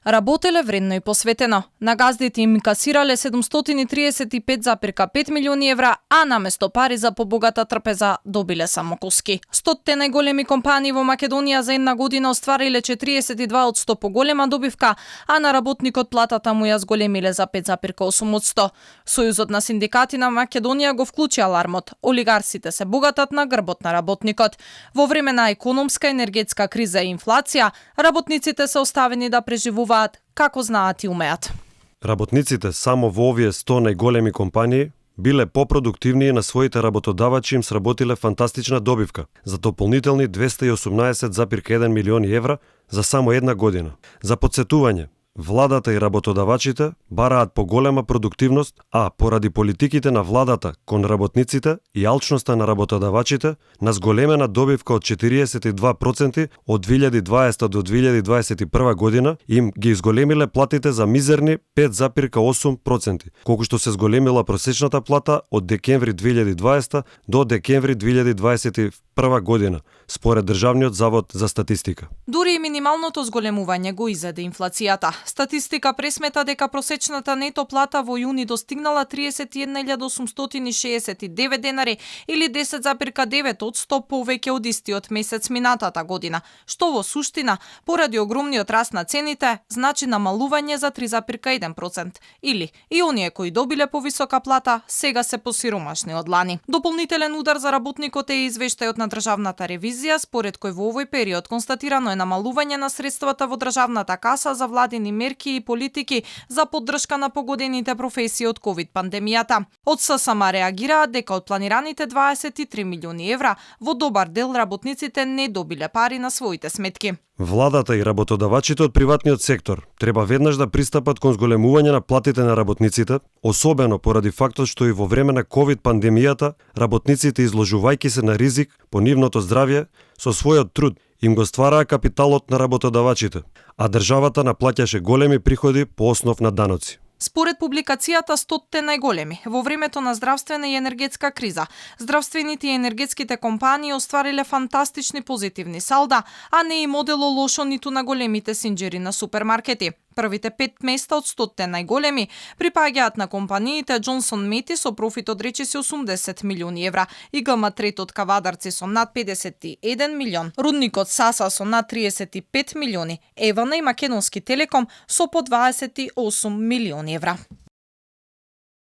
Работеле вредно и посветено. На газдите им касирале 735,5 милиони евра, а наместо пари за побогата трпеза добиле само коски. 100 најголеми компании во Македонија за една година оствариле 42% поголема добивка, а на работникот платата му ја зголемиле за 5,8%. Сојузот на синдикати на Македонија го вклучи алармот. Олигарсите се богатат на грбот на работникот. Во време на економска, енергетска криза и инфлација, работниците се оставени да преживуваат како знаат и умеат. Работниците само во овие 100 најголеми компании биле попродуктивни на своите работодавачи им сработиле фантастична добивка за дополнителни 218,1 милиони евра за само една година. За подсетување, владата и работодавачите бараат поголема продуктивност, а поради политиките на владата кон работниците и алчноста на работодавачите, на зголемена добивка од 42% од 2020 до 2021 година им ги изголемиле платите за мизерни 5,8%, колку што се зголемила просечната плата од декември 2020 до декември 2021 година, според Државниот завод за статистика. Дури и минималното зголемување го изеде инфлацијата. Статистика пресмета дека просечната нето плата во јуни достигнала 31.869 денари или 10,9% повеќе од истиот месец минатата година, што во суштина, поради огромниот раст на цените, значи намалување за 3,1%. Или и оние кои добиле повисока плата, сега се посиромашни од лани. Дополнителен удар за работникот е извештајот на Државната ревизија, според кој во овој период констатирано е намалување на средствата во државната каса за владини мерки и политики за поддршка на погодените професии од ковид пандемијата. Од ССМ реагираат дека од планираните 23 милиони евра, во добар дел работниците не добиле пари на своите сметки. Владата и работодавачите од приватниот сектор треба веднаш да пристапат кон зголемување на платите на работниците, особено поради фактот што и во време на ковид пандемијата работниците, изложувајќи се на ризик по нивното здравје, со својот труд им го ствараа капиталот на работодавачите, а државата наплаќаше големи приходи по основ на даноци. Според публикацијата 100 најголеми, во времето на здравствена и енергетска криза, здравствените и енергетските компании оствариле фантастични позитивни салда, а не и модело лошо ниту на големите синџери на супермаркети. Првите 5 места од 100 најголеми припаѓаат на компаниите Джонсон Мети со профит од речиси 80 милиони евра, ИГМ Третот Кавадарци со над 51 милион, рудникот Саса со над 35 милиони, Евана и Македонски Телеком со по 28 милиони евра.